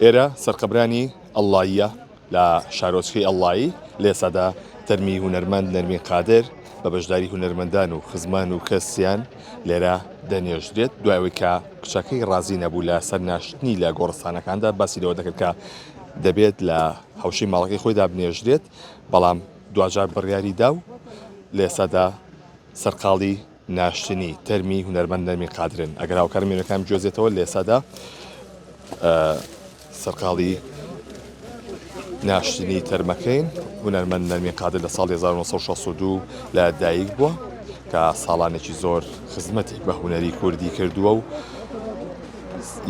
ئێرە سەرقەبرانی ئەڵڵاییە لە شارۆچکەی ئەڵڵایی، لە ئێستادا تەرمی هونەرمەند نەرمین قادر بە بەشداری هونەرمەندان و خزمان و کەسیان لێرە دەنێژرێت، دوای ئەوەی کە کچەکەی ڕازی نەبوو لە سەر ناشتنی لە گۆڕستانەکاندا باسی لەوە دەکرد کە دەبێت لە حەوشەی ماڵەکەی خۆیدا بنێژرێت، بەڵام دواجار بڕیاری دا و لە ئێستادا سەرقاڵی ناشتنی تەرمی هونەرمەند نەرمین قادرن ئەگەر هاوکارم وێنەکان بگوێزێتەوە لە ئێستادا سەرقاڵی ناشتنی تەرمەکەین هونەرمەند نەرمین قادر لە ساڵی 1962 لە دایک بووە کە ساڵانێکی زۆر خزمەتی بە هونەری کوردی کردووە و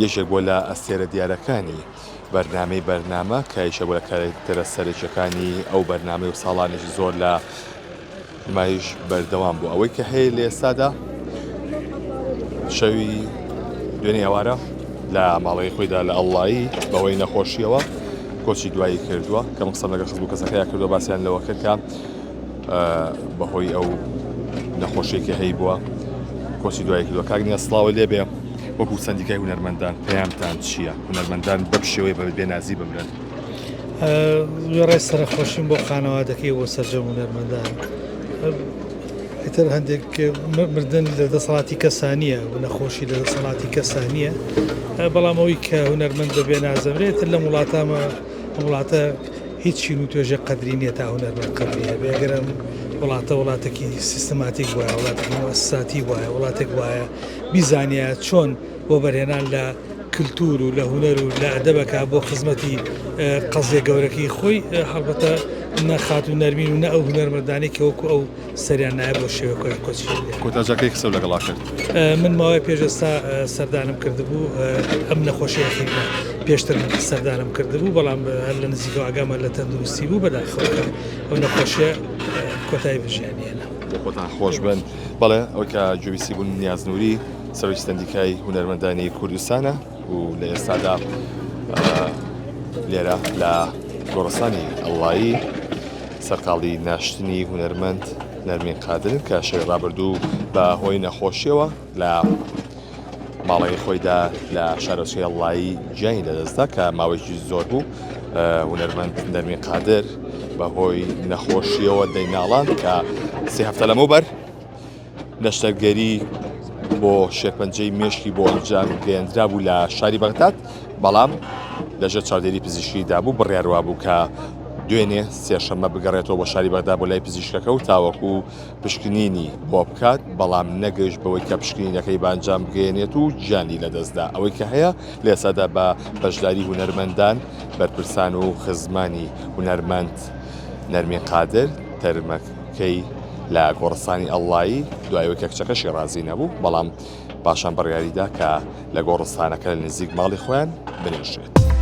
یەکێک بووە لە ئەستێرە دیارەکانی بەرنامەی بەرنامە کە یەکێک بووە لە کارەکتەرە سەرەکیەکانی ئەو بەرنامەی و ساڵانێکی زۆر لە نمایش بەردەوام بوو ئەوەی کە هەیە لە ئێستادا شەوی دوێنێ ئێوارە لە ماڵەکەی خۆیدا لە ئەڵڵایی بەهۆی نەخۆشیەوە کۆچی دوایی کردووە کە من قسەم لەگەڵ خزم و کەسەکەیا کردووە باسیان لەوە کرد کە بەهۆی ئەو نەخۆشیێکی هەی بووە کۆچی دوایی کردووە کاک نیاز سڵاوە لێبێ وەکو سەندیکای هونەرمەندان پەیامتان چییە هونەرمەندان بەم شێوەیە بە بێنازی بمرن؟ وێڕای سەرەخۆشیم بۆ خانەوادەکەی بۆ سەرجەم هونەرمەندان ئیتر هەندێک مردن لە دەسەڵاتی کەسانیە و نەخۆشی لە دەسەڵاتی کەسانیە بەڵام ئەوی کە هونەرمەند بەبێ نازەمرێت لەم وڵاتامە ئەم وڵاتە هیچ چین و توێژێک قەدری نییە تا هونەرمەند قەدری هەبێ ئەگەر ئەم وڵاتە وڵاتێکی سیستماتیک وایە وڵاتێکی موسساتی وایە وڵاتێک وایە بیزانە چۆن وەبەرهێنان لە کلتور و لە هونەر و لە ئەدەبەکە بۆ خزمەتی قەزیە گەورەکەی خۆی، هەڵبەتە نە خاتوو نەرمین و نە ئەو هونەرمەندانەی کە وەکو ئەو سەریان نایە بەو شێوەیە کۆیان کۆچی کردیان. کۆتا جار کەی قسەو لەگەڵا کرد؟ من ماوەیە پێش ئێستا سەردانم کردبوو، ئەم نەخۆشیە ئەخیرە پێشتر من سەردانم کردبوو، بەڵام هەر لە نزیکەوە ئاگامان لە تەندروستی بوو، بەداخەوە کە ئەو نەخۆشیە کۆتایی بە ژیانی هێنا. بۆ خۆتان خۆش بن. بەڵێ ئەوەی کە گوێبیستی بوون نیاز نوری سەرۆکی سەندیکای هونەرمەندانی کوردستانە و لە ئێستادا لێرە لە گۆڕستانی ئەڵڵایی سەرقاڵی ناشتنی هونەرمەند نەرمین قادرن کە شەوی ڕابردوو بە هۆی نەخۆشیەوە لە ماڵەکەی خۆیدا لە شارۆچکەی ئەڵڵایی گیانی لەدەستدا کە ماوەیەکی زۆر بوو هونەرمەند نەرمین قادر بەهۆی نەخۆشیەوە دەیناڵاند کە سێ هەفتە لەمەوبەر نەشتەرگەری بۆ شێرپەنجەی مێشکی بۆ ئەنجام گەیەندرابوو لە شاری بەغداد بەڵام لەژێر چاودێری پزیشکیدا بوو بڕیار وابوو کە دوێنێ سێشەممە بگەڕێتەوە بۆ شاری بەغدا بۆ لای پزیشکەکە و تاوەکو پشکنینی بۆ بکات بەڵام نەگەیشت بەوەی کە پشکنینەکەی بە ئەنجام بگەیەنێت و گیانی لەدەستدا ئەوەی کە هەیە لە ئێستادا بە بەشداری هونەرمەندان بەرپرسان و خزمانی هونەرمەند نەرمین قادر تەرمەکەی لە گۆڕستانی ئەڵڵایی دوای ئەوەی کە کچەکەشی ڕازی نەبوو بەڵام پاشان بڕیاریدا کە لە گۆڕستانەکە لە نزیک ماڵی خۆیان بنێژرێت.